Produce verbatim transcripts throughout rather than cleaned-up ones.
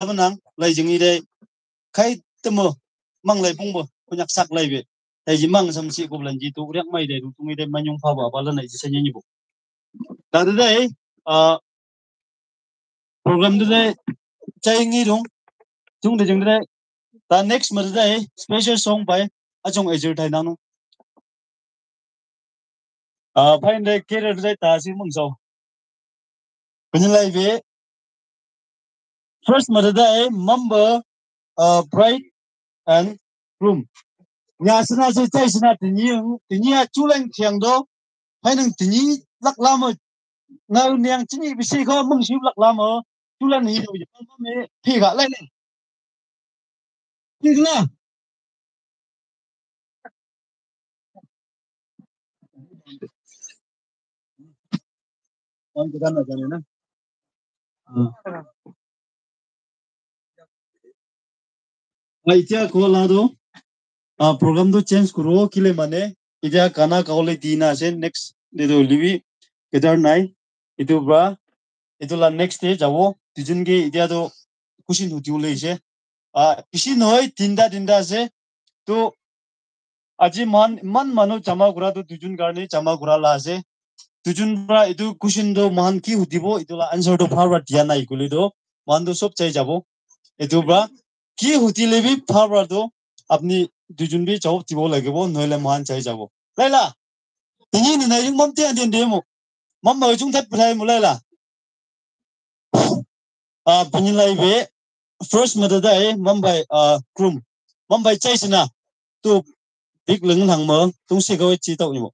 Abnang, lai jing ire, kai temo, mang lai pungbo, kunyak sak lai be. Tai ji mang sam si ko blan ji tu, riak mai de, tu, tu ire, manyung pa ba, ba la nai ji sa nyi bo. Ta de dai, ah, program de dai, chai ngi dong, chung de jing de dai. Ta next ma de dai, special song by, Achong Ejir Thai Nang. Ah, pai de kere de dai, ta si mung so. Kani lai be, first ma de dai, member, uh, bride and groom. Nya sina se chai sina tini, tini a chulang thiang do. Hai nang tini lak lama. Ngau niang tini bisi ko mung siu lak lama. Chulang hi do ya me phi ga lai le. Phi ga la. Ai, itia ko la do. Ah, program do change kuro kile mane. Itia kana ka ole di na se next de do libi. Kedar nai. Itu bra. Itu la next day jabo. Tujun ke itia do kusin hutiu le se. Ah, isi noi tinda tinda se. Tu aji man, man manu jama kura tu tujun karne jama kura la ase. Tujun pra itu question tu mohan ki hudibo, itu la answer tu bhal pra dia nai kuli tu, mohan tu sob chai jabo. Itu pra ki hudile bi bhal pra tu apni tujun bi jawab dibo lagibo, nohole mohan chai jabo. Laila, tini ni nai yung mam tian tian demo. Mam ma chung that prai mo laila. Ah, bunyi lai be, first ma da dai, Mumbai, ah, groom. Mumbai chai sina. Tu big leng lang ma, tung si kawai chi tau ni mo.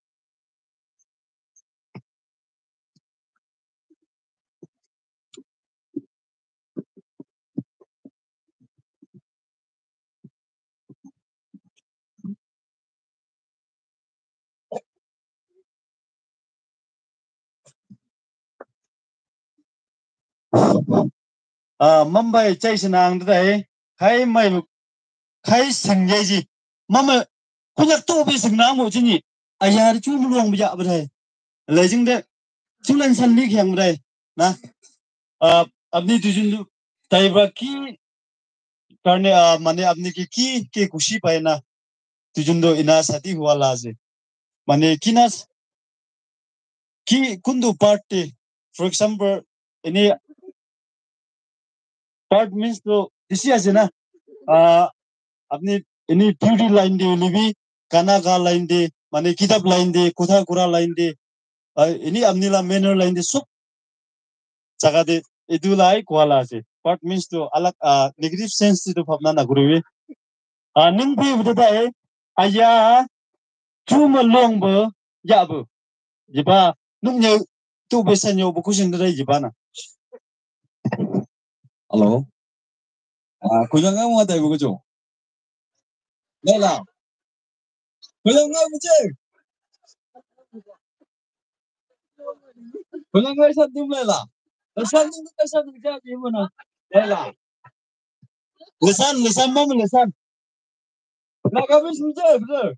Ah, Mumbai chai sinang dai, khai mai, khai sang yai ji. Mama, kunyak to be sang nang mo chini. Ayar chu muluang ba ya ba dai. Lai jing de, chu lan san li khiang ba dai. Na, ah, apni tujun du, tai ba ki, karne, ah, mane apni ki, ki, ki kushi pa na. Tujun do ina sati hua la je. Mane ki na s-, ki kundu part te, for example, ini part means to isi ase na, ah, apni ini beauty line de libi, kana ka line de, mane kitab line de, kotha kura line de, ah, ini apni la manner line de, sob jaga te etu la hi koa la ase. Part means to alag, ah, negative sense te to bhabna na kuribi. Ah, ning phi bata dai, aya, chu ma long bo, ya bo. Jiba, nung nyau, tu be san nyau bo kusin dai jiba na. Hello. Ah, kuya nga mo dai bo ko jo. Lela. Kuya nga mo je. Kuya nga sa dim lela. Sa dim, sa dim ja di mo na. Lela. Lesan, lesan, mam lesan. Nagamese mi je, brother.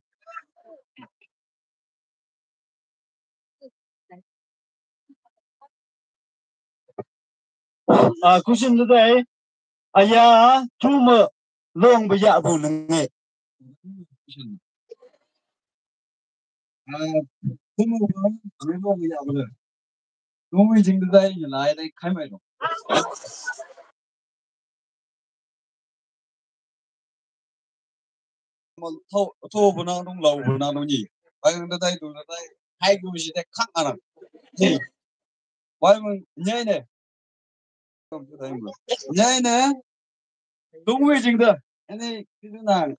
Ah, question today. Aya, chu ma long ba ya bo nang e. Ah, chu ma long ba ya bo nang e. Chu ma jing today, ya lai dai khai mai lo. Tho, tho bu nang dong, lau bu nang dong ni. Bai nang da dai du da dai. Hai du shi dai khang a nang. Bai mung nyai ne. Nyai ne. Dong wei jing da. Ani ki du nang.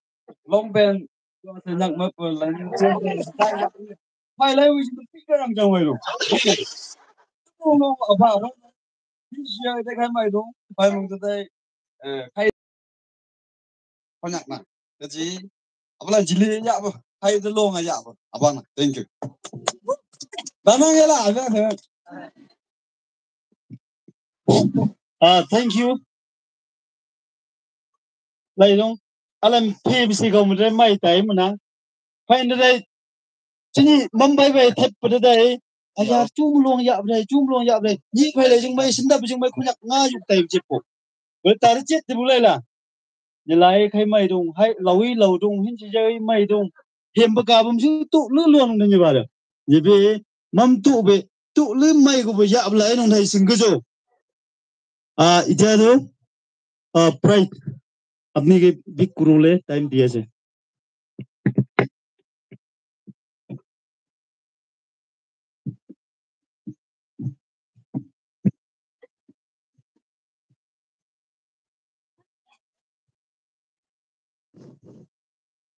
Long pen. Bai lai wei jing da. Pi ka rang jang wei lu. Dong long a ba ba. Pi shi ya dai khai mai dong. Bai mung da dai. Eh, khai. Konyak na. Jadi, apala jili ya ba. Hai de long ya ba. Abang na. Thank you. Danang ya la, abang na. Ah, thank you. Lai dong. Alam phe bisi ko mudre mai tai muna. Pai na dai. Chini Mumbai bai thep pa dai. Aya, chu ma long ya bre, chu ma long ya bre. Ni pai lai jing mai, sinda jing mai, kunyak nga yuk tai jepo. Tar chet te bu lai la. Ni lai khai mai dung, hai lawi law dung, hin chi jai mai dung. Hem ba ka bum su tu lu luang dung ni ba da. Ni be, mam tu be, tu lu mai ko ba ya lai nung thai sing ko jo. Ah, ita do, ah, pride. Apni ke big kuru le time diya se.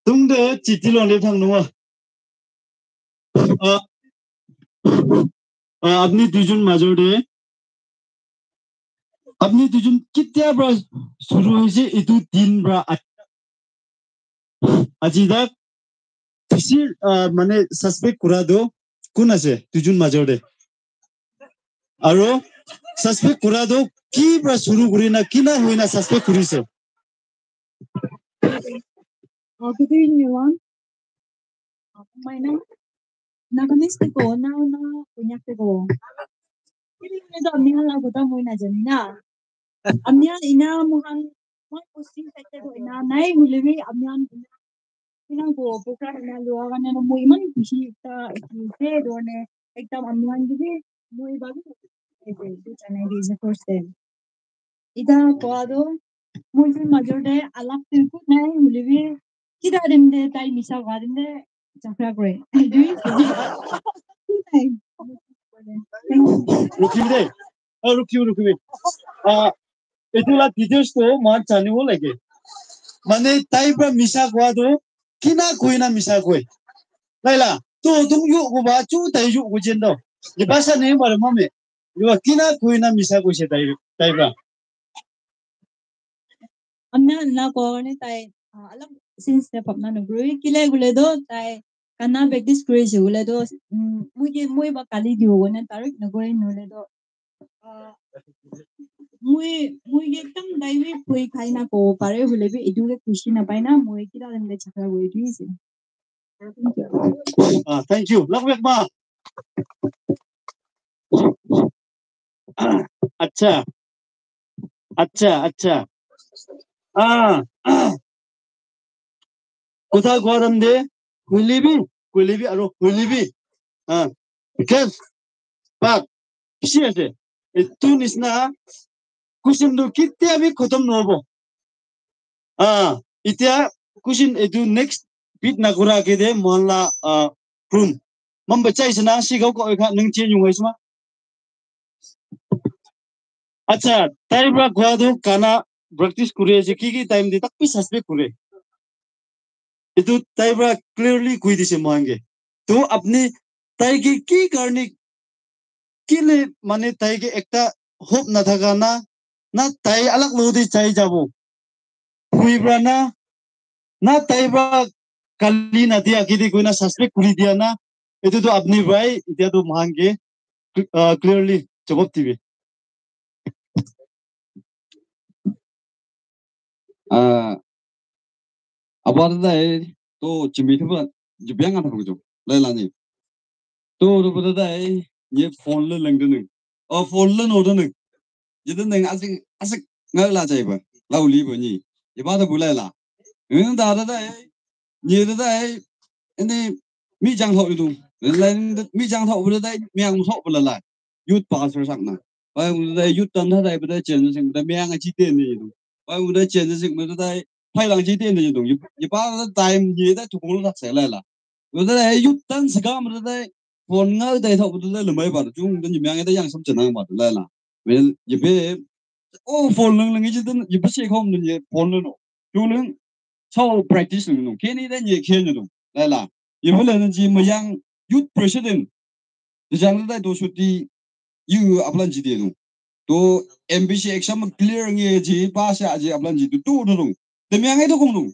Tung de chiti long de thang nua. Ah, ah, apni duijun major de. Apni duijun kitia pra suru hoise etu din pra a-, aji tak kisir, ah, mane suspect kura do kun ase duijun major de. Aro suspect kura do ki pra suru kuri na kina hoi na suspect kuri se. Oh, good evening, everyone. Oh, my name, Nagamese te ko, na, na, Konyak te ko. Kiri ne do amni hala ko ta moi na jani na. Amni hala ina mo han, moi ko si te ko ina, nai hule bi amni hala ina. Ina ko program ina lo aga ne no moi man kushi ta ki te do ne. Ekdam amni hala bi moi ba bi. Ete, do chana de is the first time. Ida koa do, mujhe major de alak tirku nai hule bi, kida din de tai misa koa din de, chakra kore. Rukibi de. Ah, rukibi, rukibi. Ah, etu la details to man janibo lage. Mane tai pra misa koa do, kina koi na misa koi. Laila, to tung yu ko ba chu tai yu ko jen do. Ni basa ne ba mame. Ni ba kina koi na misa koi se tai, tai pra. Amna na ko ne tai, ah, alam since ne pap na no gru kile gule do tai kana practice kure se gule do, mm, mui ke mui ba kali di ho ne tarik no gure no le do. Ah, mui, mui ke tam dai bi pui khai na ko pare gule bi edu ke kushi na pai na mui kida dem de chakra gule di se. Ah, thank you. Lak bek ba. Acha. Acha, acha. Ah. Kotha koa dam de, huilibi, huilibi, aro huilibi. Ah. Ken, pak, bishi ase. Etu nisna, question tu ketia bi khotom nohobo. Ah, etia question etu next beat nakura age de mohan la, ah, room. Mam bachai sana si gau ko ekha nung chen yung haisma. Acha, tai pra koa tu kana practice kuri ase ki ki time de tak bi suspect kure. Etu tai pra clearly koi dise mohan ke. To apni tai ke ki karne kile mane tai ke ekta hope nathaka na, na tai alag lodi chai jabo. Hui pra na, na tai pra kali na dia kidi koi na suspect kuri dia na. Etu to apni bhai, etia to mohan ke, uh, clearly jawab dibi. Ah, abar dai to chimi thaba jibyang atha ko lai la ni. To ru bada dai ye phone le leng de neng. Oh, phone le no de neng. Ye de neng asik asik ngai la jai ba. Lau li ba ni. Ye ba da bu lai la. Ngi da da dai. Ni da dai. Ni mi jang thau du. Lai mi jang thau bu dai mi ang thau bu la lai. Youth pastor sak na. Ba bu dai youth tan da dai bu dai chen sing bu dai mi ang chi te ni du. Ba bu dai chen sing bu dai phai lang chi te ni du. Ye ba da time ye da tu ko la se lai la. Wada dai youth tan sikam wada dai phone nga dai thok wada dai lamai bar chung dan yimyang dai yang sam chanang bar lai la. Well, yibe, oh, phone lang lang ji dan yibe se khom dan ye phone lang no. Chung lang chao practice lang no. Keni dai ye khen no. Lai la. Yibe la ji mayang youth president. Jang dai to suti yu aplan ji de no. To M B C exam clear nge ji pass ya ji aplan ji tu tu tu. Dem yang itu kum tu.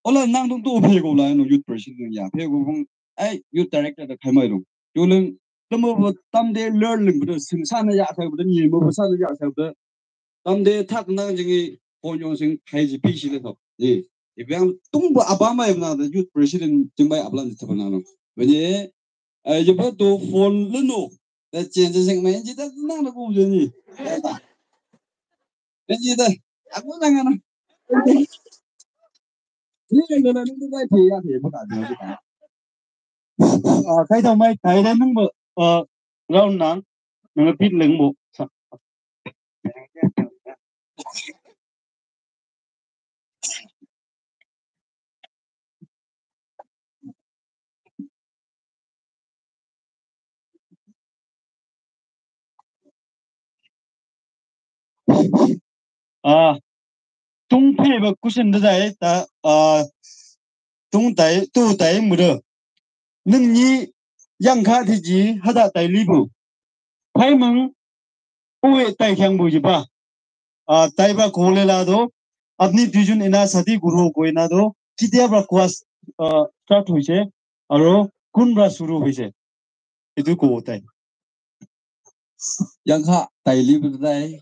Ola nang tu tu phe ko la no youth president ya. Phe ko bang ai youth director da khai mai tu. Tu leng tamo bo tam de learn leng bo sing sa na ya khai bo ni mo sa na ya khai bo. Tam de thak nang jing i pon yong sing khai ji pi si le to. Ni. Ibyang tung bo aba mai na youth president jing bai aplan ji ta na no. Bani eh, ye ba to phone le no. Da chen je sing mai ji da nang da ku je ni. Eh, ta. Eh, ji da. Aku jangan. Ini yang dalam itu saya dia dia bukan dia bukan. Ah, kai tau mai kai dan nang ba ah round nang nang pit leng bo. Ah, tung phe ba question da dai ta ah tung tai tu tai mu da. Nang ni yang kha thi ji ha da tai li bu. Phai mang u e tai khyang bu ji ba. Ah, tai ba ko le la do. Apni tujun ina sati guru ko ina do. Kitia ba kwas ah start hoise. Aro kun ba suru hoise. Itu ko tai. Yang kha tai li bu tai.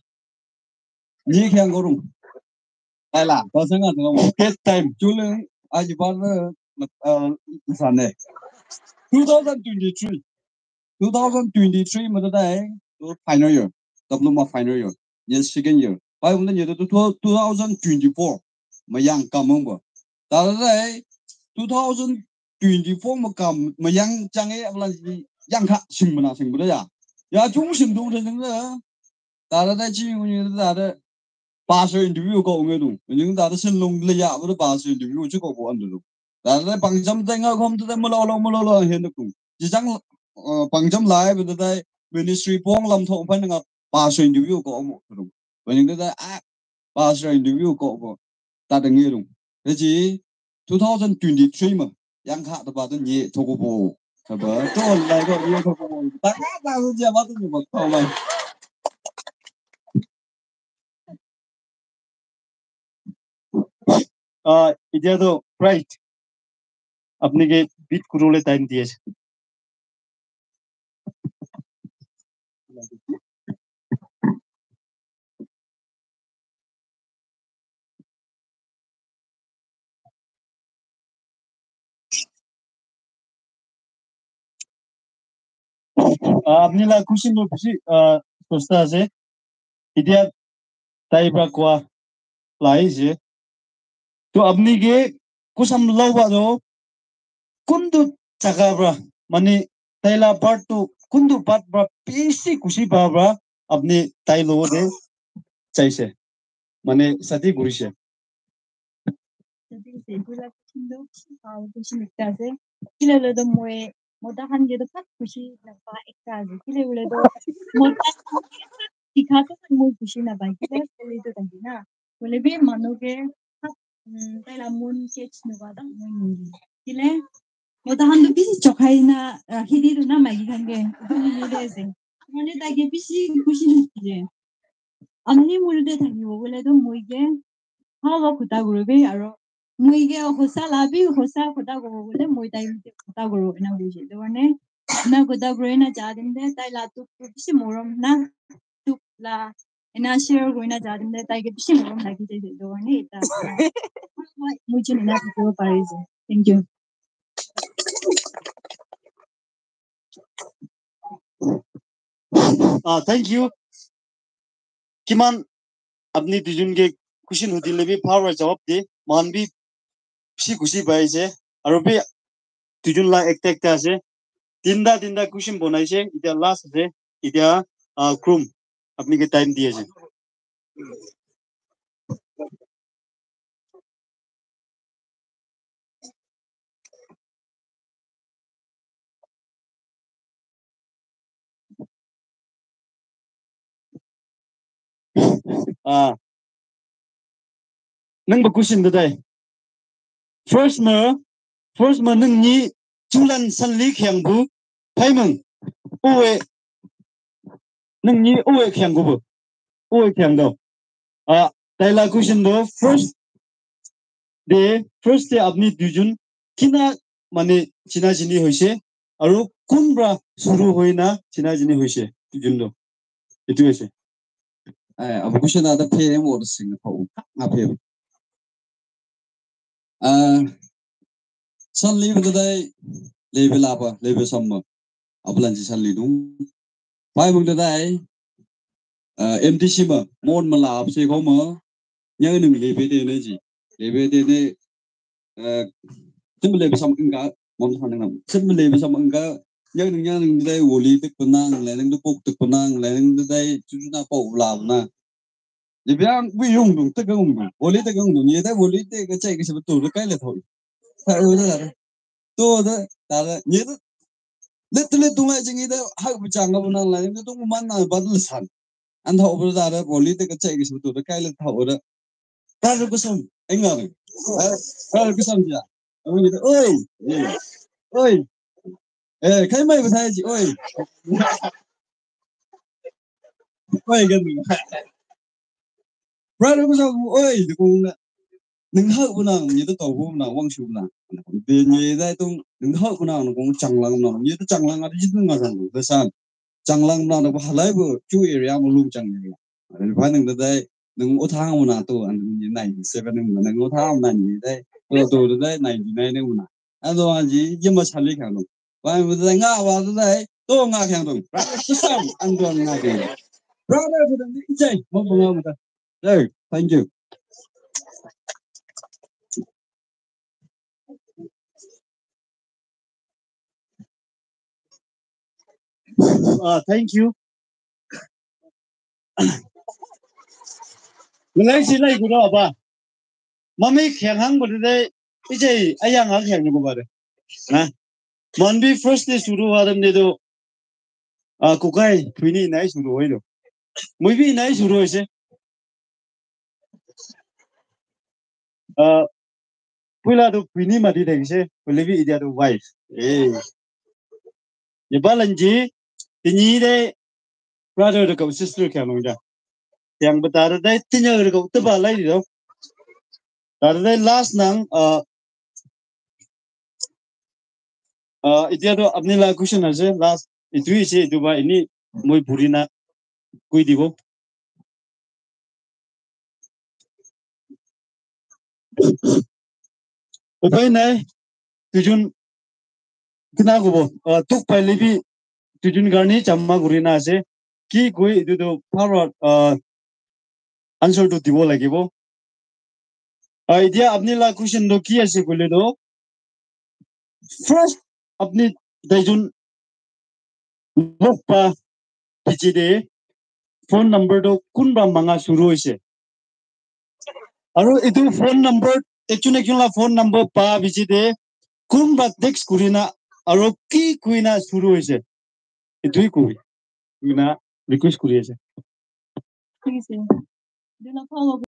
Ni khyang ko rung. Ai la, ba sang a ngam. First time. Chule aji ba na uh, sane. Two thousand twenty-three. Two thousand twenty-three ma dai. Final year. Diploma final year. Yes, second year. Ba mun ne two thousand twenty-four. Ma yang ka mong ba. Ta dai two thousand twenty-four ma kam ma yang chang e abla yang kha sing mana sing bu ya. Ya chung sing dong sing da. Ta da chi ngu ni ta da pastor interview ko nge du. Ni ta da sin long le ya bu pastor interview chi ko ko an du. Ta da pang jam ta nga khom ta ma lo lo ma lo lo hen du. Ji jang pang jam lai bu ta ministry pong lam thong phan nga pastor interview ko mo du. Ni ta da a pastor interview ko ko ta da nge du. Ji two thousand twenty-three ma yang kha ta ba ta ni to ko bo. Ta ba to lai ko ni to ko bo. Ta ka ta ja ba ta ni ba ko lai. Ah, idia to right. Apni ke bit kuru le time diye. Ah, apni la question to bisi ah sosta ase. Idia tai pra kua lai ase. To apni ke kusam lo ba to kuntu jaga pra mane tai la part to kuntu part pra bisi khushi pa pra apni tai lo de chaise. Mane sati kurise. Sati se kula kindo pa kushi nikta ase. Kile le do moi mota khan ke to khat khushi na pa ekta ase. Kile le do mota khan ke khat dikha to moi khushi na pa. Kile le to tadi na. Hoile bi manu ke khat tai la mon catch nokura ta moi nindi. Kile mota khan to bisi chokai na rakhi di tu na maiki khan ke. Etu nindi ase. Mane tai ke bisi khushi nindi. Amni mul de thaki bo bole to moi ke ha ba khuta kuro be aro moi ke hosa la bi hosa khuta kuro bole moi tai ke khuta kuro ena hoise. To mane ena khuta kuro ena ja din de tai la tu bisi morom na tu la ena share kuri na ja din de tai ke bisi morom lagi jai se. To mane eta moi jin ena khuta parise. Thank you. Ah, thank you. Kiman apni duijun ke question hudile bi bhal para jawab de. Moikhan bi bishi khushi pai ase. Aru bi duijun la ekta ekta ase. Tinta tinta question banaise. Itya last ase. Itya ah, Krum apni ke time di ase. Ah. Nang ba question da dai. First ma, first ma nang ni chulan san li khiang bu, phai mang. Oe, nang ni oe khiang gu bu. Oe khiang do. Ah, tai la question do, first de, first de apni duijun kina mane china chini hoise, aru kun pra suru hoina china chini hoise, duijun do. Etu hoise. Eh, abu question ada phe mo sing pha u nga phe. Ah, san li ba dai le be la ba, le be sam ma. Abu lan si san li dung. Pai bung dai, ah, M T C ma, mon ma la ap se ko ma. Nyau nung lebe de ne ji. Lebe de ne, eh, sim lebe sam engka, mom sa nang. Sim lebe sam engka, nyau nung nyau nung dai woli tek penang, le nung de pok tek penang, le nung dai cucu na pok la na. Lebe ang wi yung dung, tek yung dung. Woli tek yung dung, ye dai woli tek ke cai ke sebetul, kai le thoi. Sa u da. To da, da da, nye da. Le, le tung lai jing i da, ha bu chang ga bu nang lai, le tung man na ba le san. An thau bu da da, bo li da ka chai ki su tu da kai le thau da. Ka ru ku sam, ai nga le. Ka ru ku sam ja. Oi, oi. Oi. Eh, kai mai bu thai ji, oi. Oi, ga. Brother, ku sa ku, oi, de kong na. Nung hau bu nang, nye da tau bu nang, wang shu bu nang. De nye dai tung, nung hau bu nang, nung kong chang lang nang, nye da chang lang, ada jitu nga sang, da san. Chang lang nang, da ba halai bu, chu area mu lum chang area. Ada ba nung da dai, nung u thang bu nang tu, an nung nye ninety seven nung, nung u thang bu nang nye dai, tu tu da dai, ninety nine nung bu nang. An tu an ji, ye ma chali kang nung. Ba bu da dai, nga ba da dai, tu nga kang nung. Brother, ku sa, an tu nga kang nung. Brother, bu da dai, jai, mo bu nga bu da. Hey, thank you. Uh, thank you. Malai si lai ku do ba. Mami khyang hang ba de. Ije ayang hang khyang ni ku ba de. Na. Monday first day suru ha dan de do. Ah, kukai, pui ni nai suru oi do. Mui bi nai suru oi se. Ah, puila do pui ni ma di dai se, pui le bi idia do wife. Eh. Ye ba lan ji, ti ni de brother de ka sister kya nong ja. Yang ba ta de ti nya de ka ta ba lai di do. Ta de last nang, ah, Ah, itia do apni la question ase, last itu ise itu ba ini moi purina kui dibo. Upai nai, tujun kina kubo, ah, tuk pai libi tujun garni chamma kurina ase. Ki kui itu do power, ah, answer to dibo lagibo. Ah, itia apni la question to ki ase koile to, first apni daijun log pa bichi de phone number to kunba manga suru hoise. Aru etu phone number, ekjon ekjon la phone number pa bichi de kunba text kurina aru ki kuina suru hoise. Etu hi koi. Kuina request kuri ase. Thik ase. Etu la follow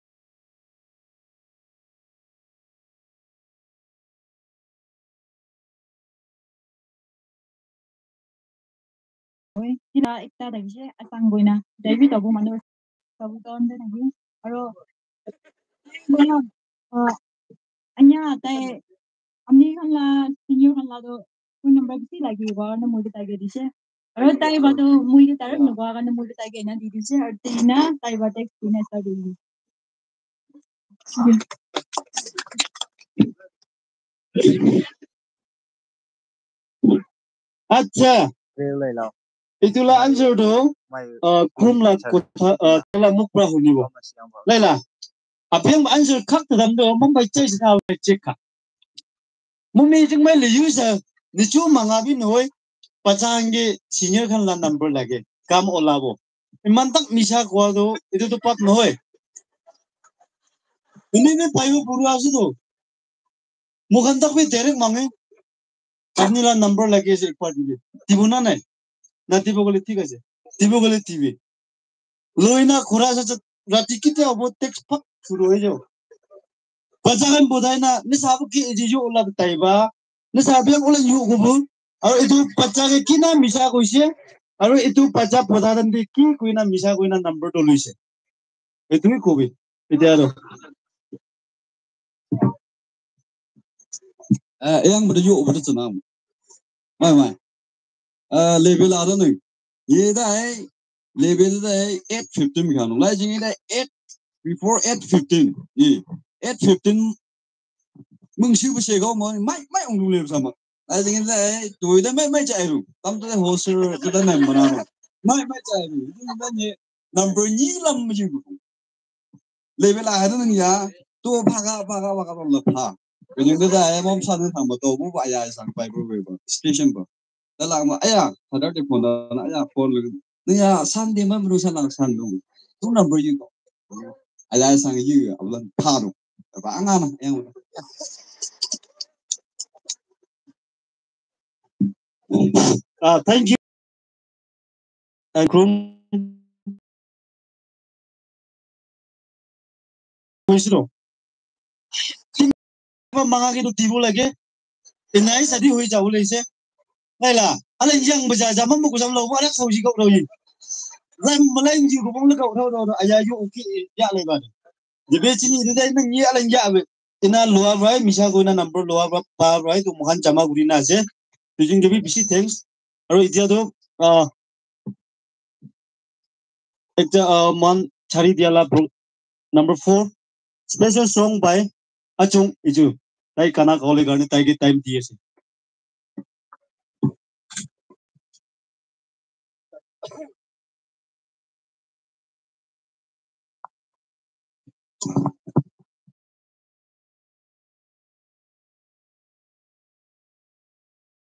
Oi, kila ekta thakishe, asang koina. David abu manu, sabu ton de thaki. Aro, ah, anya tai, ami khan la, senior khan la to, phone number bishi lagi, koa karne moi ke tai ke dishe. Aro tai ba to, moi ke tai nokwa karne moi ke tai ke ena di dishe. Aro tai na, tai ba text kurina start kuri. Acha. Etu la answer to, uh, Chrome la kotha, uh, tala muk pra hunibo. Laila. Apiang answer khak tadam do, Mumbai chai sina check kha. Mumi jing mai le user, ni chu manga bi noi, pachang ge senior khan la number lage, kam ola bo. Iman tak misa koa do, itu to pat noi. Ini ni payu puru asu do. Mukhan tak bi direct mange. Apni la number lage ase ekbar dibe. Dibo na nai? Na dibo gole thik ase. Dibo gole dibe. Loina khura sa rati kite abo text pak suru hoi jabo. Bacha khan bodai na, ni sabu ki eji jo ola tai ba. Ni sabu yang ola yu kubu. Aru etu bacha ke kina misa koise. Aru etu bacha boda dan de ki koina misa koina number to loise. Etu hi kobi. Etia aro. Eh, yang bada yo bada chana. Mai mai. Eh, level ada nung. Ye dai, level dai eight fifteen kanu. Lai jing dai eight, before eight fifteen. Ye, eight fifteen. Mung siu bu se go mo, mai mai ong lu level sama. Lai jing dai, tu dai mai mai chai ru. Tam tu dai hoser, tu dai mai mana ru. Mai mai chai ru. Itu dai ni number ni lam ji bu. Level a hadu nang ya. Tu phaga phaga phaga lo la pha. Kanyang da ya mom san thang ba to bu ba ya sang pai bu ba station ba. Da la ma aya, hadu de phone da aya phone lu. Nang ya san de ma bru san lang san lu. Tu number yu ko. Aya sang yu ablan pha lu. Ba anga na yang. Uh, thank you. And Krum. Kuisino. Manga ke tu tibu lagi. Inai sadi hui jauh lagi se. Baiklah, ala yang baca zaman buku zaman lalu ada kau jika kau ni. Ram malai yang jiu kau pun lekau kau kau aya yu uki ya lebar. Jadi sini ini dah ini ya ala ya be. Ina luar rai misa ko ina number luar rai pa rai tu muhan jama guri na se. Tujing kebi bisi thanks. Aro itia tu ah ekta ah man chari dia la bro. Number four, special song by Achung Iju. Tai kana kole garne tai ke time diye se.